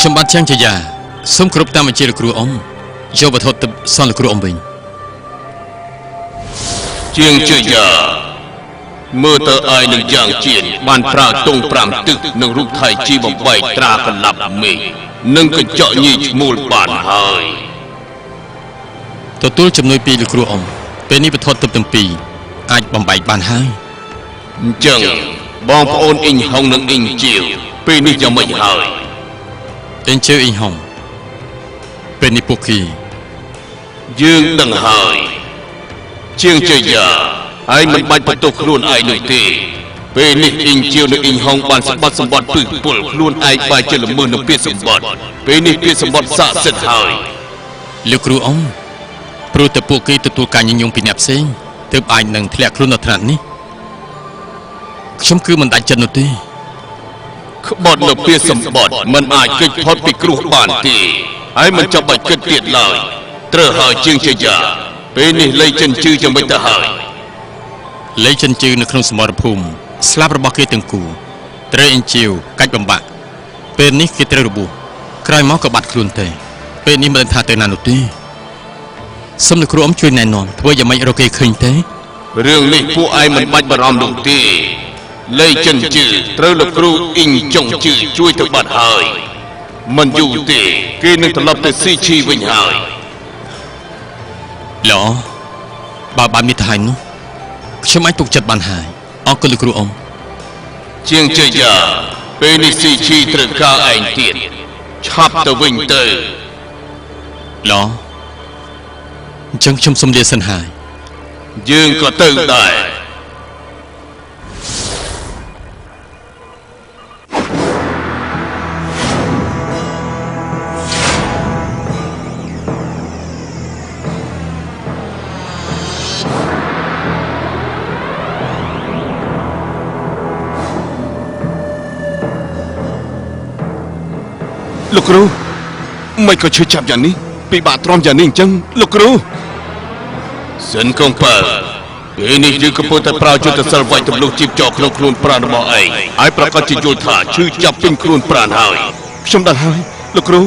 ខ្ញុំបាទជាងជាយ៉ាសូមគ្រប់តាមបញ្ជាលោកគ្រូអ៊ំយកវត្ថុទឹកសនលោកគ្រូអ៊ំវិញជាងជាយ៉ាមើលទៅឯនឹងយ៉ាងជាតិបានប្រើទង5ទឹកនិងរូបថៃជីបំបែកត្រាកលាប់មេឃនិងកញ្ចក់ញីឈ្មោលបានហើយទទួលជំនួយពីលោកគ្រូអ៊ំពេលនេះវត្ថុទឹកទាំងពីរអាចបំបែកបានហើយអញ្ចឹងបងប្អូនអ៊ីងហុងនិងអ៊ីងជាវពេលនេះយ៉ាងម៉េចហើយអ៊ីងជាវអ៊ីងហុងពេលនេះពួកគេយើងដឹងហើយជាងជាយ៉ាហើយមិនបាច់បន្ទោសខ្លួនឯងនោះទេពេលនេះអ៊ីងជាវនិងអ៊ីងហុងបានសម្បត្តិសម្បត្តិពឹសពុលខ្លួនឯងបែរជាល្មើសនឹងពាក្យសម្បត្តិពេលនេះពាក្យសម្បត្តិស័ក្តិសិទ្ធិហើយលោកគ្រូអ៊ំព្រោះតែពួកគេទទួលការញញឹមពីអ្នកផ្សេងទើបអាចនឹងធ្លាក់ខ្លួនដល់ថ្នាក់នេះខ្ញុំគឺមិនដាច់ចិត្តនោះទេក្បត់នៅពាក្យសម្បត្តិមិនអាចគេចផុតពីគ្រោះបានទេហើយមិនចាំបាច់គិតទៀតឡើយត្រូវហើយជាងជាយ៉ាពេលនេះលៃចិនជឺយ៉ាងម៉េចទៅហើយលៃចិនជឺនៅក្នុងសមរភូមិស្លាប់របស់គេទាំងគូត្រូវអញ្ជៀវកាច់បំបាក់ពេលនេះគេត្រូវរបួសក្រោយមកក៏បាត់ខ្លួនទេពេលនេះមិនដឹងថាទៅណានោះទេសូមលោកគ្រូអ៊ំជួយណែនាំធ្វើយ៉ាងម៉េចរកគេឃើញទេរឿងនេះពួកឯងមិនបាច់បារម្ភនោះទេលៃចិនជឺត្រូវលោកគ្រូអ៊ីងចុងជឺជួយទៅបាត់ហើយមិនយូរទេគេនឹងត្រឡប់ទៅស៊ីឈីវិញហើយល្អបើបានមានថៃនោះខ្ញុំអាចទុកចិត្តបានហើយអរគុណលោកគ្រូអ៊ំជាងជ័យយ៉ាពេលនេះស៊ីឈីត្រូវការឯងទៀតឆាប់ទៅវិញទៅល្អអញ្ចឹងខ្ញុំសូមលាសិនហើយយើងក៏ទៅដែរលោកគ្រូមិនក៏ឈឺចាប់យ៉ាងនេះពិបាកទ្រាំយ៉ាងនេះអញ្ចឹងលោកគ្រូសិនកងបើពេលនេះយើងកំពុងតែប្រើយុទ្ធសិលវាយទម្លុះជីបចោក្នុងខ្លួនប្រាណរបស់ឯងហើយប្រកាសជាយល់ថាឈឺចាប់ពេញខ្លួនប្រាណហើយខ្ញុំដឹងហើយលោកគ្រូ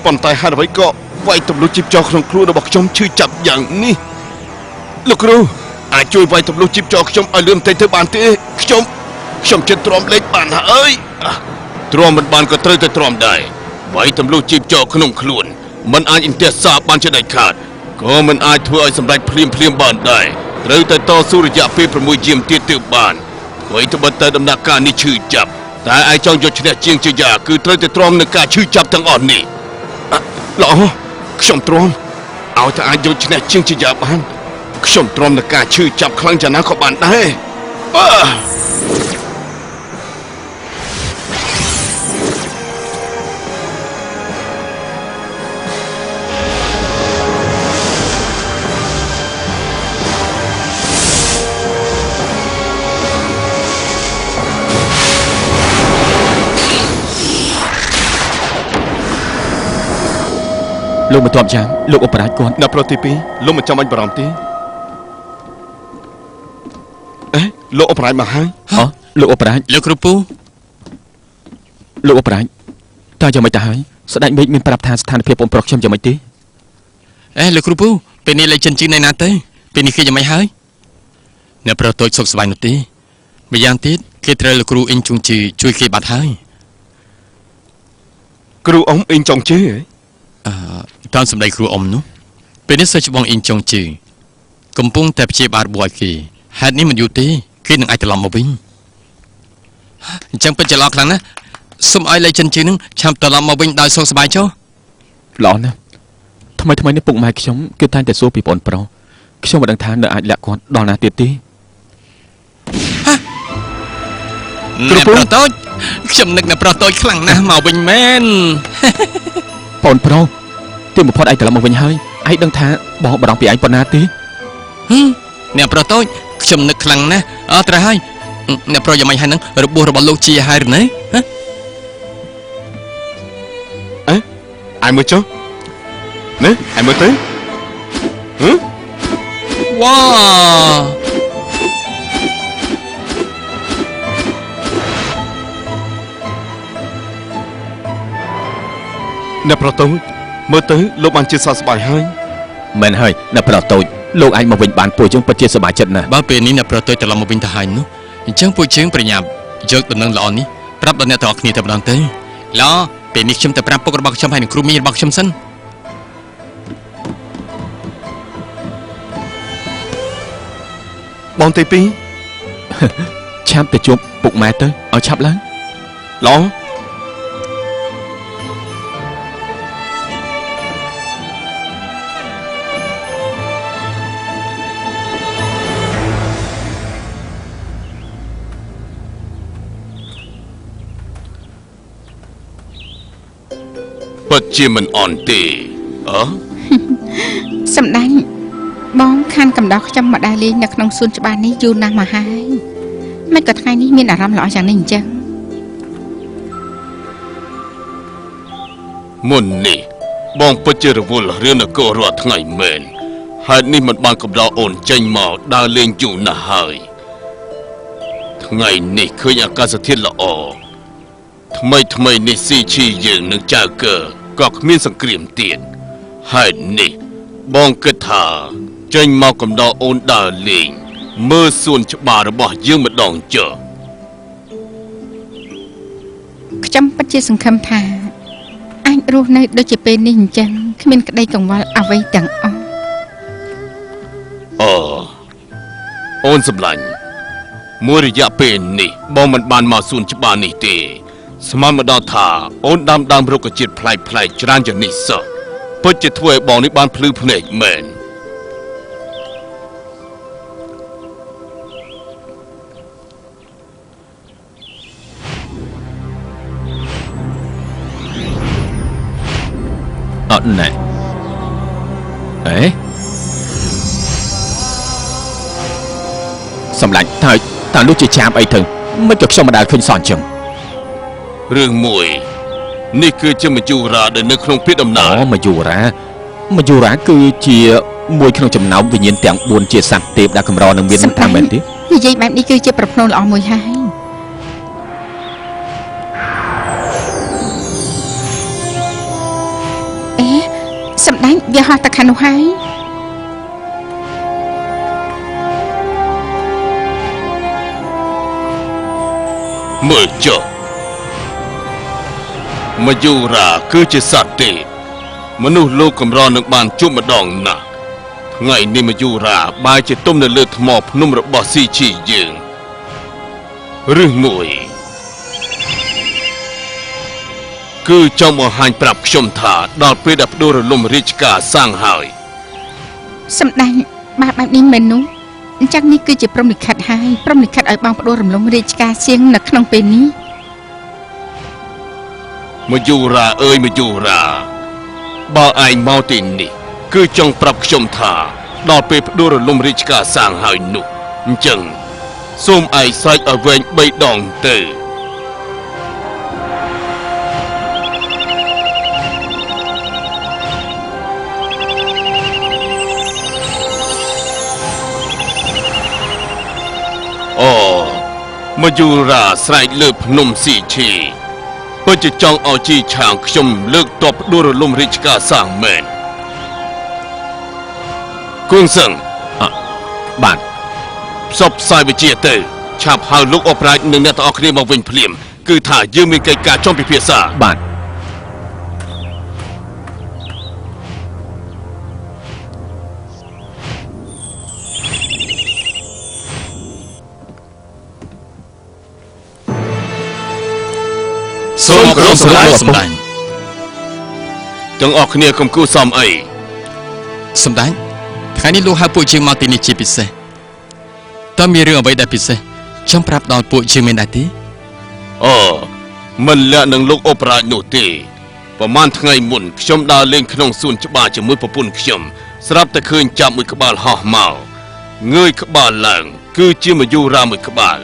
ប៉ុន្តែហេតុអ្វីក៏វាយទម្លុះជីបចោក្នុងខ្លួនរបស់ខ្ញុំឈឺចាប់យ៉ាងនេះលោកគ្រូអាចជួយវាយទម្លុះជីបចោខ្ញុំឲ្យលឿនបន្តិចទៅបានទេខ្ញុំចិត្តទ្រាំលេខបានហើយទ្រាំមិនបានក៏ត្រូវតែទ្រាំដែរវាយទម្លុះជីបចោក្នុងខ្លួនមិនអាចអន្ទះសាបានជាដាច់ខាតក៏មិនអាចធ្វើឲ្យសម្រេចភ្លាមភ្លាមបានដែរត្រូវតែតស៊ូរយៈពេល6យាមទៀតទើបបានអ្វីត្បិតតែដំណាក់កាលនេះឈឺចាប់តែឯងចង់យកឈ្នះជាងជាយ៉ាគឺត្រូវតែទ្រាំនឹងការឈឺចាប់ទាំងអស់នេះល្អខ្ញុំទ្រាំឲ្យតែអាចយកឈ្នះជាងជាយ៉ាបានខ្ញុំទ្រាំនឹងការឈឺចាប់ខ្លាំងយ៉ាងណាក៏បានដែរលោកមិនទាប់យ៉ាងលោកឧបរាជគាត់នៅប្រទី2លោកមិនចាំបាច់បារម្ភទេអេលោកឧបរាជមកហើយហ៎លោកឧបរាជលោកគ្រូពូលោកឧបរាជតើយ៉ាងម៉េចទៅហើយស្ដេចមេឃមានប្រាប់ថាស្ថានភាពបងប្រុសខ្ញុំយ៉ាងម៉េចទេអេលោកគ្រូពូពេលនេះលេខចិនជឺនៅណាទៅពេលនេះគេយ៉ាងម៉េចហើយអ្នកប្រុសតូចសុខសប្បាយនោះទេម្យ៉ាងទៀតគេត្រូវលោកគ្រូអ៊ីងជុងជឺជួយគេបាត់ហើយគ្រូអ៊ំអ៊ីងចុងជឺតាមសម្ដីគ្រូអ៊ំនោះពេលនេះសិស្សច្បងអ៊ីងចុងជឺកំពុងតែព្យាបាលរបួសឲ្យគេហេតុនេះមិនយូរទេគេនឹងអាចត្រឡប់មកវិញអញ្ចឹងពិតជាល្អខ្លាំងណាស់សូមឲ្យលេខចិនជឺនឹងឆាប់ត្រឡប់មកវិញដោយសុខសប្បាយចុះល្អណាស់ថ្មីនេះពុកម៉ែខ្ញុំគឺតែងតែសួរពីបងប្រុសខ្ញុំមិនដឹងថានៅអាចលាក់គាត់ដល់ណាទៀតទេគ្រូប្រុសតូចខ្ញុំនឹកអ្នកប្រុសតូចខ្លាំងណាស់មកវិញមែនបងប្រុសទីបំផុតឯងត្រឡប់មកវិញហើយឯងដឹងថាបងបារម្ភពីឯងប៉ុណ្ណាទេអ្នកប្រុសតូចខ្ញុំនឹកខ្លាំងណាស់អត់ត្រូវហើយអ្នកប្រុសយ៉ាងម៉េចហើយនឹងរបួសរបស់លោកជាហើយឬនៅហ៎អេឯងមើលចុះនេះឯងមើលទៅហ៎វ៉ា អ្នកប្រុសតូចមើលទៅលោកបានជាសះស្បើយហើយ មែនហើយអ្នកប្រុសតូចលោកអាចមកវិញបានពួកយើងពិតជាសប្បាយចិត្តណាស់ បើពេលនេះអ្នកប្រុសតូចត្រឡប់មកវិញទៅហើយនោះអញ្ចឹងពួកយើងប្រញាប់យកដំណឹងល្អនេះប្រាប់ដល់អ្នកទាំងអស់គ្នាតែម្ដងទៅល្អពេលនេះខ្ញុំទៅប្រាប់ពុករបស់ខ្ញុំហើយនឹងគ្រូមីងរបស់ខ្ញុំសិន បងទីពីរ ឆាប់ទៅជួបពុកម៉ែទៅឲ្យឆាប់ឡើង ល្អ ពិតជាមិនអន់ទេអើ សម្ដេចបងខានកំដរខ្ញុំមកដើរលេងនៅក្នុងសួនច្បារនេះយូរណាស់មកហើយមិនក៏ថ្ងៃនេះមានអារម្មណ៍ល្អយ៉ាងនេះអញ្ចឹង មុននេះបងពិតជារវល់រឿងនគររាល់ថ្ងៃមែនហេតុនេះមិនបានកំដរអូនចេញមកដើរលេងយូរណាស់ហើយថ្ងៃនេះឃើញអាកាសធាតុល្អថ្មីថ្មីនេះស៊ីឈីយើងនឹងចៅកើក៏គ្មានសង្គ្រាមទៀតហេតុនេះបងគិតថាចេញមកកំដរអូនដើរលេងមើលសួនច្បាររបស់យើងម្ដងចុះ ខ្ញុំពិតជាសង្ឃឹមថាអាចរស់នៅដូចជាពេលនេះអញ្ចឹងគ្មានក្តីកង្វល់អ្វីទាំងអស់ អូអូនសម្លាញ់មួយរយៈពេលនេះបងមិនបានមកសួនច្បារនេះទេស្មានមកដល់ថាអូនដាំដើមរុក្ខជាតិប្លែកៗច្រើនយ៉ាងនេះសោះពិតជាធ្វើឲ្យបងនេះបានភ្លឺភ្នែកមែន អត់ណែអេសម្លាញ់តើតើនោះជាចាបអីទៅមិនក៏ខ្ញុំមិនដែលឃើញសោះអញ្ចឹង រឿងមួយនេះគឺជាមជូរាដែលនៅក្នុងពាក្យដំណើរ អូមជូរាមជូរាគឺជាមួយក្នុងចំណោមវិញ្ញាណទាំង4ជាសត្វទេពដែលកម្រនឹងមានថាមែនទេ និយាយបែបនេះគឺជាប្រផ្នូលល្អមួយហើយអេសម្ដេចវាហោះទៅខាងនោះហើយ មើលចុះមយូរាគឺជាសត្វទេពមនុស្សលោកកម្រនឹងបានជួបម្ដងណាស់ថ្ងៃនេះមយូរាបែរជាទុំនៅលើថ្មភ្នំរបស់ស៊ីឈីយើងឬមួយគឺចង់បង្ហាញប្រាប់ខ្ញុំថាដល់ពេលដែលផ្ដួលរលំរាជការសាងហើយ សម្ដេចបាទបែបនេះមែននោះអញ្ចឹងនេះគឺជាព្រំលិខិតហើយព្រំលិខិតឲ្យបងផ្ដួលរំលំរាជការសៀងនៅក្នុងពេលនេះ មយូរាអើយមយូរាបើឯងមកទីនេះគឺចង់ប្រាប់ខ្ញុំថាដល់ពេលផ្ដួលរលំរាជការសាងហើយនោះអញ្ចឹងសូមឯងស្រែកឲ្យវែង3ដងទៅអូមយូរាស្រែកលើភ្នំស៊ីឈីពិតជាចង់ឲ្យជីឆាងខ្ញុំលើកតបផ្ដួលរលំរាជការសាងមែនគួងសឹង បាទ ផ្សព្វផ្សាយវិជាទៅឆាប់ហៅលោកអបរាជនិងអ្នកទាំងអស់គ្នាមកវិញភ្លាមគឺថាយើងមានកិច្ចការចង់ពិភាក្សា បាទ សូមគោរពសម្ដេចសម្ដេច ទាំងអស់គ្នាកុំគូសំអី សម្ដេចថ្ងៃនេះលោកហៅពួកយើងមកទីនេះជាពិសេសតើមានរឿងអ្វីដែលពិសេសចង់ប្រាប់ដល់ពួកយើងមានដែរទេ អូមិនលាក់នឹងលោកអបរាជនោះទេប្រហែលថ្ងៃមុនខ្ញុំដើរលេងក្នុងសួនច្បារជាមួយប្រពន្ធខ្ញុំស្រាប់តែឃើញចាប់មួយក្បាលហោះមកងើយក្បាលឡើងគឺជាមយូរាមួយក្បាល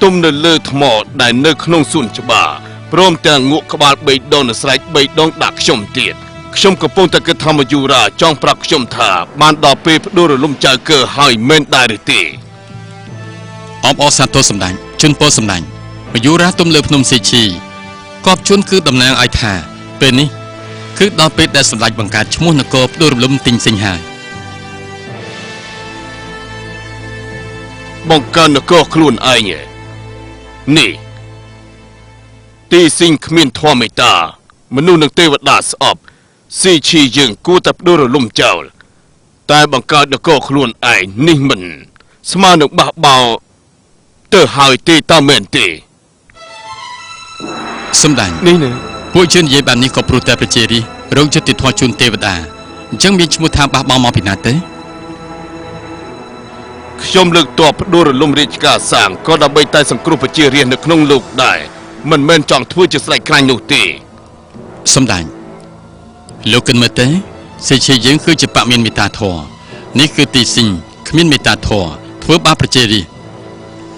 ទុំនៅលើថ្មដែលនៅក្នុងសួនច្បារព្រមទាំងងក់ក្បាល3ដងនិងស្រែក3ដងដាក់ខ្ញុំទៀតខ្ញុំកំពុងតែគិតថាមយូរាចង់ប្រាប់ខ្ញុំថាបានដល់ពេលផ្ដួលរលំចៅកើហើយមែនដែរឬទេ អបអរសាទរសម្ដេចជូនពរសម្ដេចមយូរាទុំលើភ្នំសេឈីកប់ជួនគឺតំណាងឲ្យថាពេលនេះ គឺដល់ពេលដែលសម្ដេចបង្កើតឈ្មោះនគរផ្ដួលរំលំទិញសិញហើយ បង្កើននគរខ្លួនឯងឯនេះទីស៊ីងគ្មានធម៌មេត្តាមនុស្សនិងទេវតាស្អប់ស៊ីឈីយើងគួរតែផ្ដួលរលំចោលតែបង្កើតនគរខ្លួនឯងនេះមិនស្មើនឹងបះបោទៅហើយទេតើមែនទេ សម្ដេច នេះណា ពួកយើងនិយាយបែបនេះក៏ព្រោះតែប្រជារាស្ត្ររោគយុត្តិធម៌ជូនទេវតាអញ្ចឹងមានឈ្មោះថាបះបោមកពីណាទេ ខ្ញុំលើកតបផ្ដួលរលំរាជការសាងក៏ដើម្បីតែសង្គ្រោះប្រជារាស្ត្រនៅក្នុងលោកដែរមិនមែនចង់ធ្វើជាស្ដេចខ្លាញ់នោះទេ សម្ដេចលោកគិនមើលទេសេជាយើងគឺជាបកមានមេត្តាធម៌នេះគឺទីស៊ីងគ្មានមេត្តាធម៌ធ្វើបាបប្រជារាស្ត្រ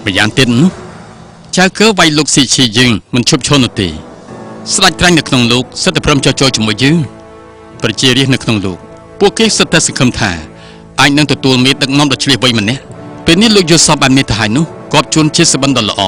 ម្យ៉ាងទៀតនោះចៅកើវាយលោកស៊ីឈីយើងមិនឈប់ឈរនោះទេស្ដេចត្រាញ់នៅក្នុងលោកសិតតែព្រមចោះចូលជាមួយយើងប្រជារាស្ត្រនៅក្នុងលោកពួកគេសិតតែសង្ឃឹមថាអាចនឹងទទួលមេដឹកនាំដ៏ឆ្លៀសវៃម្នាក់ពេលនេះលោកយល់សពបានមានទៅហើយនោះគាត់ជួនជាសបិនដ៏ល្អ